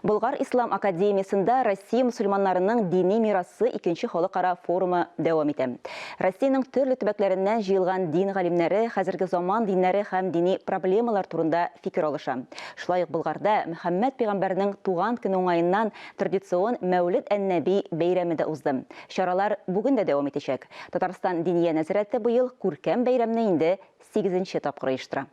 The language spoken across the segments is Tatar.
Болгар ислам академиясендә Россия мөселманнарының дини мирасы икенче халыкара форумы дәвам итә. Россиянең төрле төбәкләреннән җыелган дин галимнәре хәзерге заман диннәре һәм дини проблемалар турында фикер алыша. Шулай ук Болгарда Мөхәммәд пәйгамбәрнең туган көне уңаеннан традицион Мәүлед ән-Нәби бәйрәме дә узды. Чаралар бүген дә дәвам итәчәк. Татарстан Диния нәзарәте быел күркәм бәйрәмне инде сигезенче тапкыр оештыра.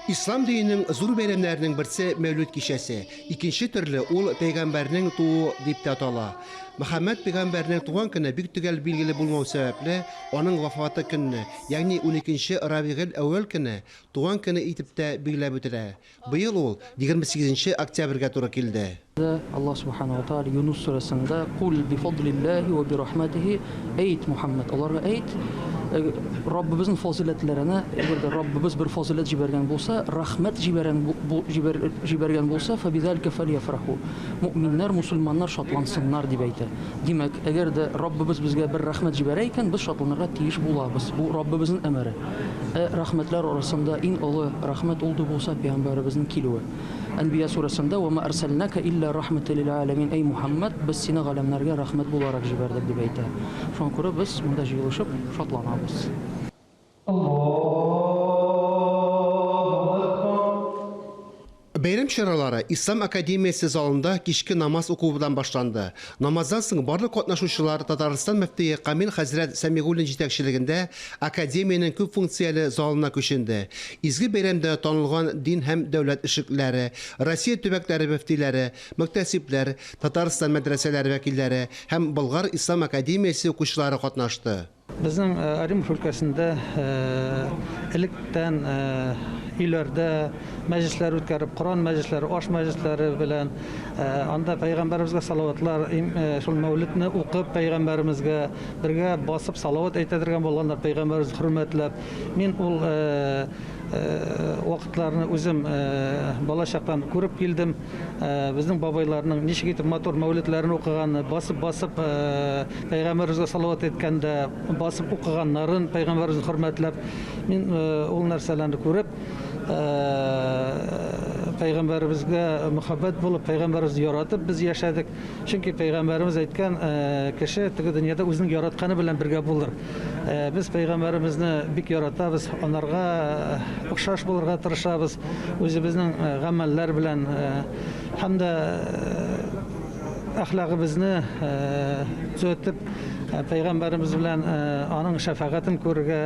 Ислам диненең зур бәйрәмнәренең берсе Мәүлид кичәсе. Икенче төрле ул пәйгамбәрнең тууы дип тә атала. Мөхәммәд пәйгамбәрнең туган көне бик төгәл билгеле булмау сәбәпле, аның вафаты көнне, ягъни уникенче Рабигель-әүвәл көне туган көне итеп тә билгеләп үтелә. Быел ул 28 нче октябрьгә туры килде. Аллаһ Сүбхәнәһү вә Тәгалә Юнус сүрәсендә, Кул бифадлиллаһи вә бирахмәтиһи, әйт, Мухәммәд, аларга әйт, Раббыбызның фазыйләтләренә, әгәр дә Раббыбыз бер фазыйләт җибәргән булса, рәхмәт җибәрән җибәргән булса, фәбизалика фәльяфраху, мөэминнәр, мусульманнар шатлансыннар, дип әйтә. Димәк, әгәр дә Раббыбыз безгә бер рәхмәт җибәрә икән, без шатланырга тиеш булабыз. Бу Раббыбызның әмере. Ә рәхмәтләр арасында иң олы рәхмәт ул да булса пәйгамбәребезнең килүе. Әнбия сүрәсендә, Вә ма әрсәлнәкә илля рәхмәтә лил галәмин, Әй Мухәммәд, без сине галәмнәргә рәхмәт буларак җибәрдек, дип әйтә. Шуңа күрә без монда җыелышып шатланабыз. Аллаһу әкбәр! Бәйрәм чаралары Ислам академиясе залында кичке намаз укудан башланды. Намаздан соң барлык катнашучылар Татарстан мөфтие Камил хәзрәт Сәмигуллин җитәкчелегендә академиянең күп функцияле залына күченде. Изге бәйрәмдә танылган дин һәм дәүләт эшлеклеләре, Россия төбәкләре мөфтиләре, мөхтәсибләр, Татарстан мәдрәсәләре вәкилләре һәм Болгар ислам академиясе укучылары катнашты. Безнең Оренбург өлкәсендә электән өйләрдә мәҗлесләр үткәреп, Коръән мәҗлесләре, аш мәҗлесләре белән, анда пәйгамбәребезгә салаватлар, шул мәүлидне укып пәйгамбәремезгә бергә басып салават әйтә торган булганнар, пәйгамбәребезне хөрмәтләп. Мин ул вакытларны үзем балачактан күреп килдем. Безнең бабайларның ничек итеп матур мәүледләрен укыганны, басып-басып пәйгамбәребезгә салават әйткәндә басып укыганнарын, пәйгамбәребезне хөрмәтләп, мин ул нәрсәләрне күреп, пәйгамбәребезгә мөхәббәт булып, пәйгамбәребезне яратып без яшәдек. Чөнки пәйгамбәребез әйткән, кеше теге дөньяда үзенең яратканы белән бергә булыр. Без пәйгамбәребезне бик яратабыз, анарга охшаш булырга тырышабыз, үзебезнең гамәлләр белән һәм дә әхлагыбызны төзәтеп, пәйгамбәребез белән аның шәфәгатен күрергә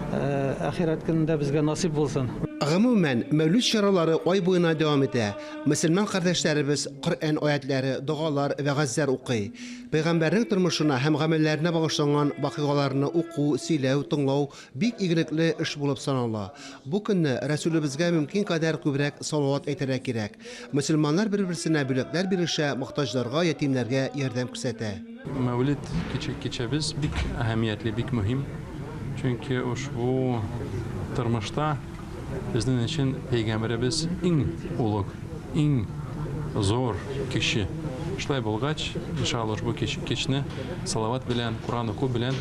ахирәт көнендә безгә насыйп булсын. Гомумән, Мәүлид чаралары ай буена дәвам итә. Мөселман кардәшләребез Коръән аятьләре, догалар, вәгазьләр укый. Пәйгамбәрнең тормышына һәм гамәлләренә багышланган вакыйгаларны уку, сөйләү, тыңлау бик игелекле эш булып санала. Бу көнне Рәсүлебезгә мөмкин кадәр күбрәк салават әйтергә кирәк. Мөселманнар бер-берсенә бүләкләр бирешә, мохтаҗларга, ятимнәргә ярдәм күрсәтә. Мәүлид кичәбез бик әһәмиятле, бик мөһим. Чөнки ошбу тормышта безнең өчен пәйгамбәребез иң олуг. Иң зур кеше. Шулай булгач, иншалла, ошбу кичне салават белән, Коръән уку белән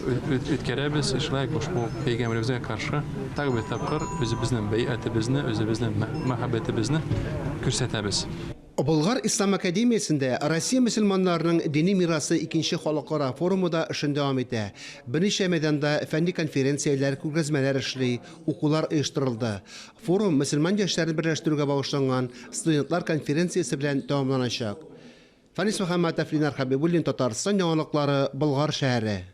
үткәрәбез. Шулай ук ошбу пәйгамбәребезгә каршы тагы бер тапкыр үзебезнең бәйгатебезне, үзебезнең мәхәббәтебезне күрсәтәбез. Болгар ислам академиясендә Россия мөселманнарының дини мирасы икенче халыкара форумы да эшен дәвам итә. Берничә мәйданда фәнни конференцияләр, күргәзмәләр эшли, укулар оештырылды. Форум мөселман яшьләрен берләштерүгә багышланган студентлар конференциясе белән тәмамланачак. Фәнис Мөхәммәтов, Ленар Хәбибуллин, Татарстан яңалыклары, Болгар шәһәре.